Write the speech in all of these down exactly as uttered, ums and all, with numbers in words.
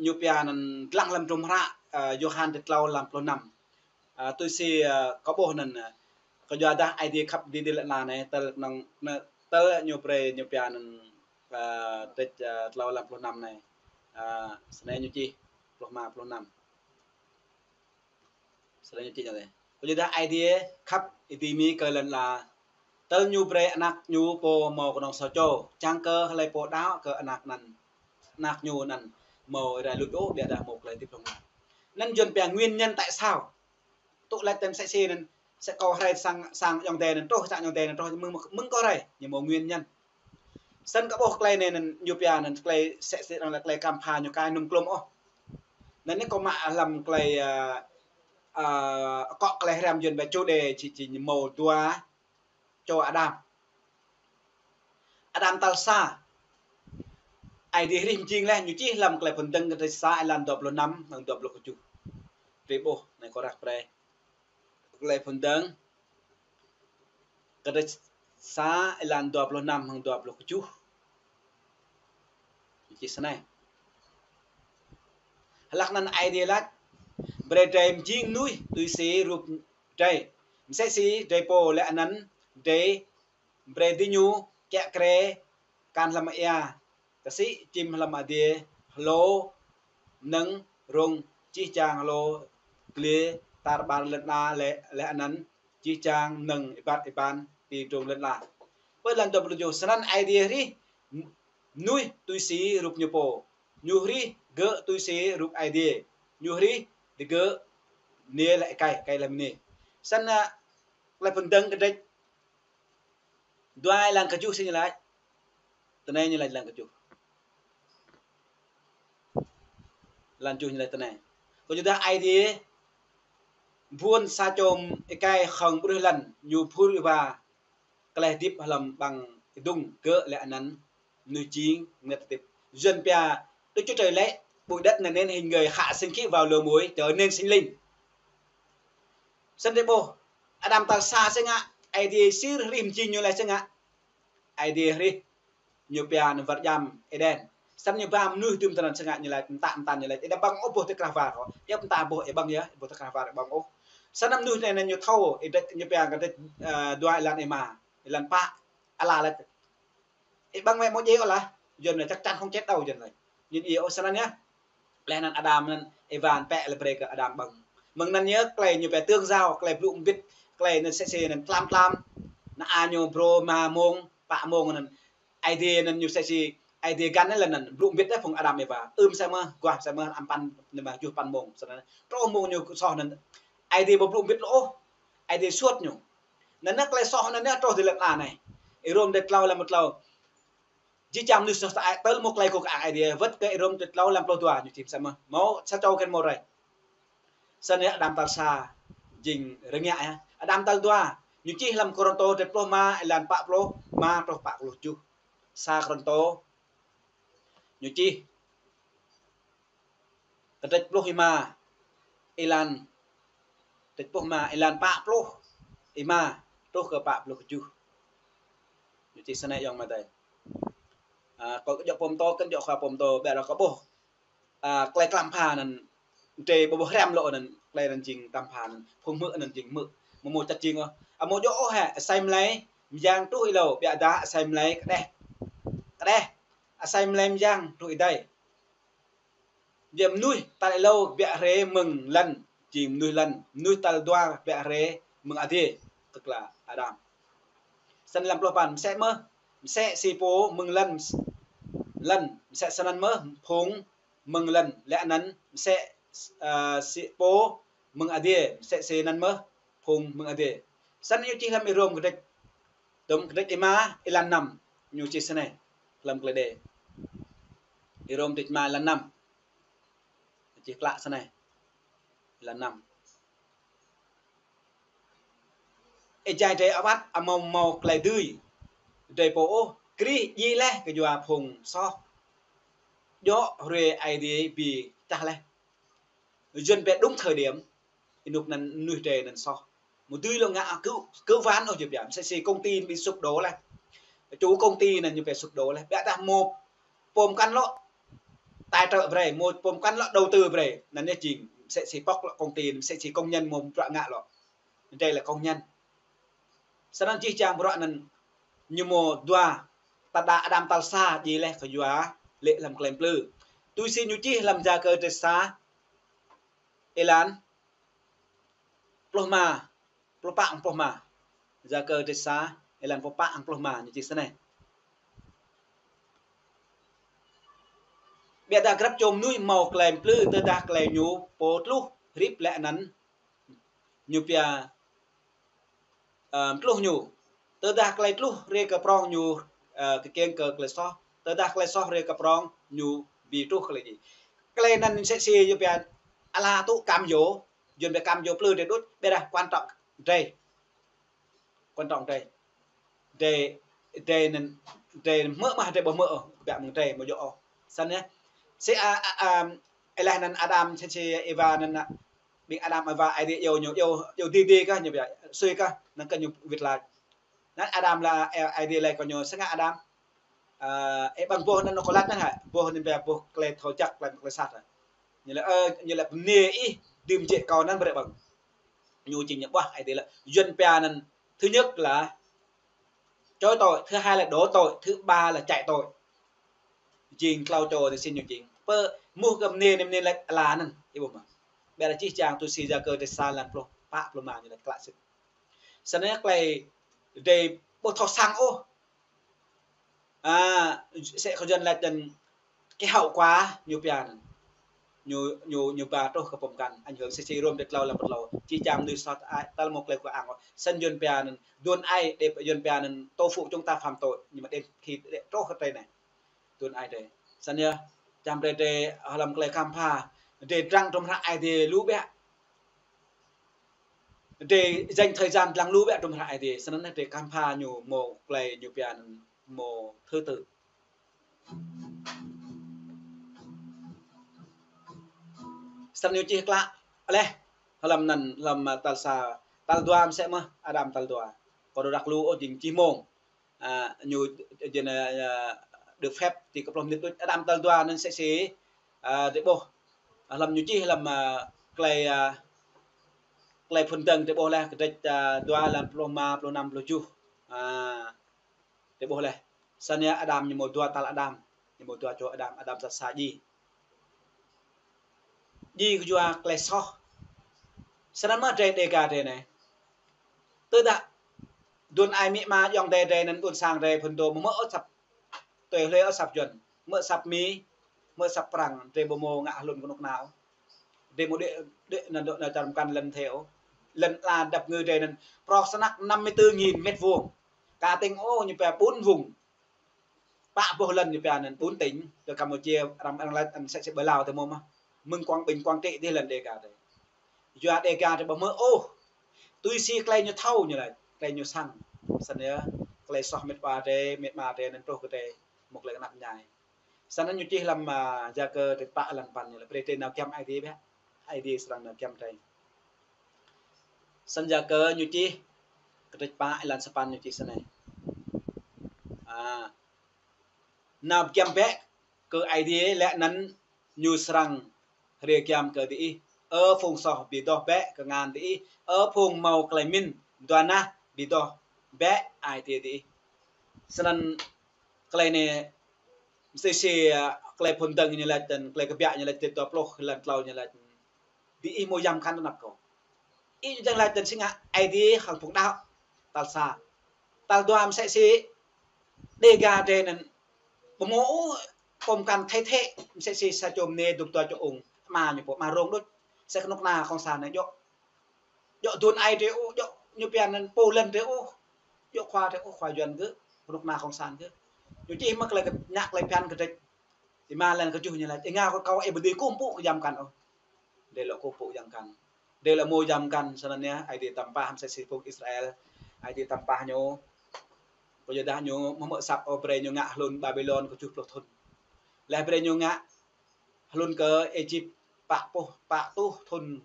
Ñu pia anŭn lăng lăm hrŏm hră, ơ, Yôhan tơtlâo lăm pluh năm. Ơ, tui si, ơ, kâo ƀuh anŭn, ơ, kơ yua dah Aê Diê khăp dĭ dĭ lŏn la anai, tơl kơnơ̆ng, anŭn, tơl ñu brơi ñu pia anŭn, ơ, tơl, ơ, tlâo lăm pluh năm anai. Ơ, snei ñu čih, pluh rơma, pluh năm. Snei ñu čih anai. Kơ yua dah Aê Diê khăp dĭ dĭ mơ̆n kơ lŏn la, tơl ñu brơi Ană ñu pô hmâo kơnơ̆ng sa čô, čang kơ hlơi pô đaŏ kơ Ană anŭn, Ană ñu anŭn hmâo rai luč ôh, ƀiădah hmâo tơlơi hơdip hlŏng lar. Anŭn Yuan pia nguyên nhân tại sao. Tŭ laĭ tơm sĕ si anŭn, sĕ kâo rai sang, sang ayŏng adơi anŭn truh, sang ayŏng adơi anŭn truh, mơ̆ng, mơ̆ng kâo rai, ñu hmâo nguyên nhân. Snăn kâo ƀuh tơlơi anai anŭn ñu pia anŭn tơlơi sĕ si arăng laĭ tơlơi kăm pha ñu kai num klum ôh. Anŭn anai kâo mă lăm tơlơi, ơ, ơ, akŏ tơlơi hriăm Yuan ƀơi chủ đề či, či ñu hmâo dua čô Adam. Adam tal sa. Aê Diê hrih mơjing laih, ñu čih lăm Tơlơi Phŭn Dơ̆ng kơdrêč sa êlan dua pluh năm hăng dua pluh kơjuh. Brơi ƀuh, anai kâo răk brơi. Tơlơi Phŭn Dơ̆ng kơdrêč sa êlan dua pluh năm hăng dua pluh kơjuh. Ñu čih snei. Hlăk anŭn Aê Diê laĭ: Brơi drơi mơjing mơnuih tui si rup drơi. Mơsĕ si drơi pô lĕ anŭn drơi, brơi diñu kiă krê, akan hlăm ia, kơsĭ čim hlăm adiê, hlô mơnơ̆ng rông, jih jang hlô gliê tar ƀar lŏn la lĕ, lĕ anŭn jih jang mơnơ̆ng êbat êban ti drông lŏn la. Pơ êlan dua pluh kơjuh, snăn Aê Diê hrih mơnuih tui si rup ñu pô. Ñu hrih gơ̆ tui si rup Aê Diê. Ñu hrih digơ̆ bơnai lĕ êkei, êkei lĕ bơnai. Snăn, ơ, Tơlơi Phŭn Dơ̆ng kơdrêč dua êlan kơjuh si ñu laĭ. Tơnai ñu laĭ êlan kơjuh. Êlan kơjuh ñu laĭ tơnai. Kơ yua dah Aê Diê buôn sa čô êkei khŏng ƀruih lăn, ñu phŭr êwa tơlơi hơdip hlăm ƀăng êdung, gơ̆ lĕ anŭn mơnuih jing mơngăt hơdip. Yuan pia Đức Chúa Trời lấy bụi đất này nên hình người, hạ sinh khí vào loài muối, trở nên sinh linh. Snăn drơi ƀuh, Adam tal sa sĭt ngă, Aê Diê sĭt hrih mơjing ñu laih sĭt ngă. Aê Diê hrih ñu pia anŭn war jam Êđen. Snăn ñu ba mơnuih dưm tơnăn sĭt ngă ñu laĭ mơta mơta ñu laĭ. Ih đăm ƀơ̆ng ôh boh tơkrah war hŏ. Yơh mơta boh ih ƀơ̆ng yơh, boh tơkrah war ƀơ̆ng ôh. Snăn mơnuih anai anŭn ñu thâo, ih đĕč ñu pia kơ đĕč, ơ, dua êlan êma, êlan pă, ala laĭ. Ih ƀơ̆ng wĕ mơ̆ djai ôh lah. Yuan laĭ chắc chắn không chết đâu, Yuan laĭ. Yuan djai ôh snăn yơh. Leh anŭn Adam anŭn, Êwa pĕ lĕ brơi kơ Adam ƀơ̆ng. Mơ̆ng anŭn yơh, tơlơi ñu pia tương giao, tơlơi blŭ mbĭt, tơlơi anŭn sĕ si anŭn tlam tlam. Anŭn a ñu brô rơma mông, pă mông anŭn. Aê Diê anŭn ñu sĕ si, Aê Diê găn anŭn lĕ anŭn, blŭ mbĭt đah phung Adam Êwa. Ưm mơsĕ mơh, guah mơsĕ mơh, amăng păn, anŭn mơh juh păn mông. Snăn, truh mông ñu soh anŭn. Aê Diê ƀu blŭ mbĭt lŏ ôh. Aê Diê suôt ñu. Anŭn anai tơlơi soh anŭn anai truh dĭ lŏn la anai. Ih Rôm kơdrêč tlâo êlan pluh tlâo. Jih jang mơnuih soh sơăi tơl mơ̆ tơlơi kơkuh kơang Aê Diê, wơ̆t kơ Ih Rôm kơdrêč tlâo êlan pluh dua ñu čih mơsĕ mơh. Hmâo sa čô kơ hmâo rai. Snăn yơh Adam tal sa jing rơngiă yơh. Adam tal dua ñu čih lăm Kôrintô kơdrêč pluh rơma êlan pă pluh rơma truh pă pluh kơjuh. Sa Kôrintô ñu čih kơdrêč pluh rơma êlan, kơdrêč pluh rơma êlan pă pluh rơma truh kơ pă pluh kơjuh. Ñu čih snei ayŏng amai adơi. Ơ, kâo djŏ pơm tô, kăn djŏ khua pơm tô, ƀiădah kâo ƀuh, ơ, tơlơi tlam pha anŭn, drơi ƀu ƀuh hriăm lŏ anŭn, tơlơi anŭn jing tlam pha anŭn, phung hmư̆ anŭn jing hmư̆. Mơ̆ hmâo čăt jing ôh. Ơ, hmâo djŏ ôh hĕ, asei mlei mơyang truh êlâo, ƀiădah asei mlei kơđeh. Kơđeh, asei mlei mơyang truh êdei. Yua mơnuih tal êlâo kơbiă rai mơ̆ng lăn, jing mơnuih lăn, mơnuih tal dua kơbiă rai mơ̆ng adiê, tức là Adam. Snăn êlan pluh păn, mơsĕ mơh, mơsĕ si pô mơ̆ng lăn, lăn, mơsĕ snăn mơh phung mơ̆ng lăn, lĕ anŭn mơsĕ, ơ, si pô mơ̆ng adiê, mơsĕ snăn mơh phung mơ̆ng adiê. Snăn ñu čih lăm Ih Rôm kơdrêč, tơm kơdrêč rơma êlan năm, ñu čih snei, lăm tơlơi đe. Ih Rôm kơdrêč rơma êlan năm. Čih klă snei. Êlan năm. Êjai drơi awăt amâo hmâo tơlơi dưi drơi pô ôh, Krist djai laih kơ yua phung soh. Djŏ hruê Aê Diê bi čah laih. Yuan pia đúng thời điểm, ênuk anŭn mơnuih drơi anŭn soh. Mơ̆ dưi lŏ ngă kơ, kơ wăn ôh yơh pia. Mơsĕ si công ty bị sụp đổ laih. Chủ công ty anŭn ñu pia sụp đổ laih. Ƀiădah hmâo pô mơkăn lŏ. tài trợ brơi, mơ̆ pơkŏn lŏ đầu tư brơi. Anŭn yơh jing, mơsĕ si pŏk lŏ công ty, mơsĕ si công nhân mơ̆ bruă ngă lŏ. Anŭn drơi lĕ công nhân. Sơnăn jih jang bruă anŭn ñu mơ̆ dua, ta đa Adam tal sa djai laih kơ yua lĕ hlăm klei plư. Tui si ñu čih hlăm Yakơ drơi sa, êlan pluh rơma, pluh pă hăng pluh rơma. Yakơ drơi sa, êlan pluh pă hăng pluh rơma ñu čih snei: Biă dah grăp čô mơnuih hmâo klei plư tơdah klei ñu pô tluh hrip lĕ anăn ñu pia, ơ, tluh ñu. Tơdah klei tluh rai kơ prŏng ñu, ơ, kơkiêng kơ klei soh. Tơdah klei soh rai kơ prŏng ñu bi truh klei djai. Klei anăn mơsĕ si ñu pia ala tŭ kăm yơh, Yuăn pia kăm yơh plư drơi đôč, biă dah quan trọng drơi. Quan trọng drơi. Drơi, drơi anăn, drơi hmư̆ mơ̆, drơi ƀu hmư̆ ôh, biă mơ̆ng drơi ƀu djơ̆ ôh. Sơnăn yơh. Si a, a, a, êlâo anăn Adam, si, si Êwa anăn, a, ƀing Adam Êwa Aê Diê iâu ñu, iâu, iâu dih dih kah, ñu biă, sui kah, anăn kơ ñu wĭt lač. Anăn Adam laĭ, ơ, Aê Diê laĭ kơ ñu, sĭt ngă Adam. Ơ, ih ƀơ̆ng boh anăn kâo lač anăn hă, boh anăn biă boh klei thâo jăk, klei, klei sat hă. Ñu laĭ, ơ, ñu laĭ bơnê ih dưm jĕ kâo anăn brơi ƀơ̆ng. Ñu jing ñu ƀuah Aê Diê laĭ. Yuăn pia anăn thứ nhất là chối tội, thứ hai là đổ tội, thứ ba là chạy tội. Jing klâo čô tui si ñu jing. Pơ mơ̆ kơ bơnê anăn, bơnê laĭ ala anăn, ih ƀuh mơ̆. Biă dah jih jang tui si Yakơ drơi sa êlan pluh pă pluh rơma ñu laĭ klă sĭt. Sơnăn klei drơi ƀu thâo săng ôh. A, mơsĕ kơ Yuăn lač anăn cái hậu quả ñu pia anăn. Ñu, ñu, ñu ba truh kơ pơkŏn, ảnh hưởng si si Rôm drơi klâo êlan pluh klâo. Jih jang mơnuih soh ai, tal mơ̆ klei kơ ang. Sơnăn Yuăn pia anăn, Yuăn ai, drơi Yuăn pia anăn tô phủ chúng ta phạm tội, nhưng mà đến khi drơi truh kơ drơi anai. Tuôn ai drơi. Sơnăn yơh, čăm drơi drơi hlăm klei khám phá, drơi dlăng hrŏm hră Aê Diê lu biă. Drơi dành thời gian dlăng lu biă hrŏm hră Aê Diê. Sơnăn drơi khám phá ñu mơ̆ klei ñu pia anăn mơ̆ thứ tự. Sơnăn ñu čih klă laih hlăm anăn, hlăm, a, tal sa, tal dua mơsĕ mơ̆, Adam tal dua. Kâo ƀu răk lu ôh jing čih mông. A, ñu, jing, a, a, được phép ti kơ pluh mơnit đôč. Adam tal dua anăn mơsĕ si, a, drơi ƀuh. A, hlăm ñu čih hlăm, a, klei, a, klei phŭn dơ̆ng drơi ƀuh laih kdrêč, a, dua êlan pluh rơma, pluh năm, pluh tơjuh. A, drơi ƀuh laih. Sơnăn yơh Adam ñu mơ̆ dua tal Adam. Ñu mơ̆ dua čô Adam, Adam tal sa djai. Djai kơ yua klei soh. Sơnăn mơ̆ drơi Đêga drơi anai. Tơdah tuôn ai amĭ ama ayŏng adei drơi anăn ƀuôn sang drơi phŭn dô mơ̆ mơ̆ ôh asăp tui hlue ôh asăp Yuăn. Mơ̆ asăp Mi, mơ̆ asăp Prăng, drơi ƀu mơ̆ ngă hlŭn kơnuk kơna ôh. Drơi mơ̆ đuaĭ, đuaĭ anăn dŏ anăn čar mơkăn lăn thê ôh. Lăn ala dăp ngư drơi anăn prŏk snăk năm mươi tư nghìn mét vuông. Ka tĭng ôh ñu pia bốn vùng. Pă boh lăn ñu pia anăn bốn tỉnh, tơ Campuchia, arăng, arăng laĭ anăn mơsĕ si Belau tơ mơ̆ mơ̆. Mơ̆ng Quảng Bình, Quảng Trị dih lăn Đêga drơi. Yua Đêga drơi ƀu hmư̆ ôh. Tui si klei ñu thâo ñu laĭ, klei ñu săng. Sơnăn yơh, klei soh mĕt wa drơi, mĕt ama drơi anăn truh kơ drơi, mơ̆ klei kơnăp mơñai. Sơnăn ñu čih hlăm, a, Yakơ kdrêč pă êlan sapăn ñu laĭ, brơi drơi nao giăm Aê Diê biă. Aê Diê srăng nao giăm drơi. Sơnăn Yakơ ñu čih, kdrêč pă êlan sapăn ñu čih snei. A, nao giăm bĕ kơ Aê Diê lĕ anăn ñu srăng hriê giăm kơ diih. Ơ phung soh bi doh bĕ kngan diih. Ơ phung hmâo klei mĭn dua nah bi doh bĕ ai tiê diih. Sơnăn klei anei mơsĕ si, a, klei phŭn dơ̆ng ñu laĭ anăn, klei kbiă ñu laĭ kdrêč dua pluh êlan klâo ñu laĭ anăn. Diih mơ̆ yăm kăn tơnap kâo. Ih jing laĭ anăn sĭt ngă Aê Diê hăng phung đaŏ. Tal sa. Tal dua mơsĕ si Đêga drơi anăn ƀu mơ̆ ôh pơkŏn thay thế mơsĕ si sa čô mơnê dŏ dua čô ung. Ama ñu pô ama rông đôč. Sa kơnuk kơna Cộng sản anei djŏ. Djŏ tuôn ai drơi ôh, djŏ ñu pia anăn pô lăn drơi ôh. Djŏ khua drơi ôh, khua Yuăn kơ, kơnuk kơna Cộng sản kơ. Ñu čih mơ̆ klei kơ, ngă klei phiăn kdrêč êma êlan kơjuh ñu laĭ, ih ngă kơ kâo ih ƀu dưi kơkuh pơpŭ kơ yăm kăn ôh. Drơi lŏ kơkuh pơpŭ yăm kăn. Drơi lŏ mơ̆ yăm kăn, sơnăn yơh, Aê Diê tăm pah mơsĕ si phung Israel. Aê Diê tăm pah ñu. Kơ yua dah ñu mơ̆ mơ̆ asăp ôh brơi ñu ngă hlŭn Babilôn kơjuh pluh thŭn. Laih brơi ñu ngă hlŭn kơ Êjip pă pluh, pă tuh thŭn.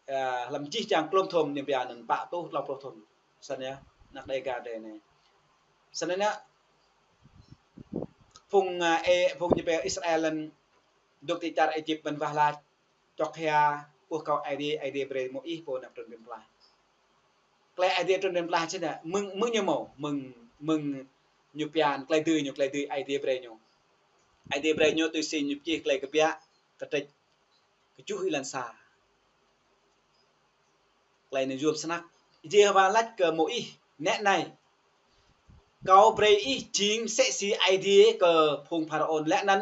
A, hlăm jih jang klŏm thŭn ñu pia anăn pă tuh tlâo pluh thŭn. Sơnăn yơh, anak Đêga drơi anei. Sơnăn yơh, Phung, a, ê, phung ñu pia Israel anŭn dŏ ti čar Êjip mơ̆n wah laĭ, čŏk hia, ƀuh kâo Aê Diê, Aê Diê brơi Môis pô nao trŭn ƀing pla. Tơlơi Aê Diê trŭn ƀing pla čih anŭn, mơ̆ng, mơ̆ng ñu mâo, mơ̆ng, mơ̆ng ñu pia anŭn tơlơi dưi ñu, tơlơi dưi Aê Diê brơi ñu. Aê Diê brơi ñu tui si ñu čih tơlơi Kbiă, kơtrĕč kơjuh êlan sa. Tơlơi anai yôm snăk. Yêhôwa laĭ kơ Môis: Nĕ anai, kâo brơi ih jing msĕ si Aê Diê kơ phung Pharaôn, laih anŭn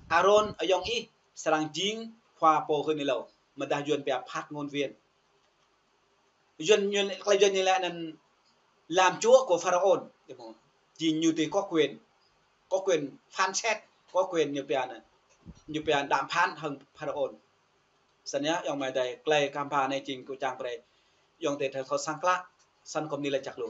Arôn ayŏng ih srăng jing khua pô hưn hlâo, mơdah Yuan pia phát ngôn viên. Yuan ñu, tơlơi Yuan ñu laĭ anŭn làm chúa của Pharaôn. Jing ñu tui có quyền, có quyền phán xét, có quyền ñu pia anŭn, ñu pia đàm phán hăng Pharaôn. Snăn yơh, ayŏng amai adơi, tơlơi kơhma̱l anai jing kâo čang brơi ayŏng adơi thâo, thâo sang klă, săn kơ mơni laĭ čăk lu.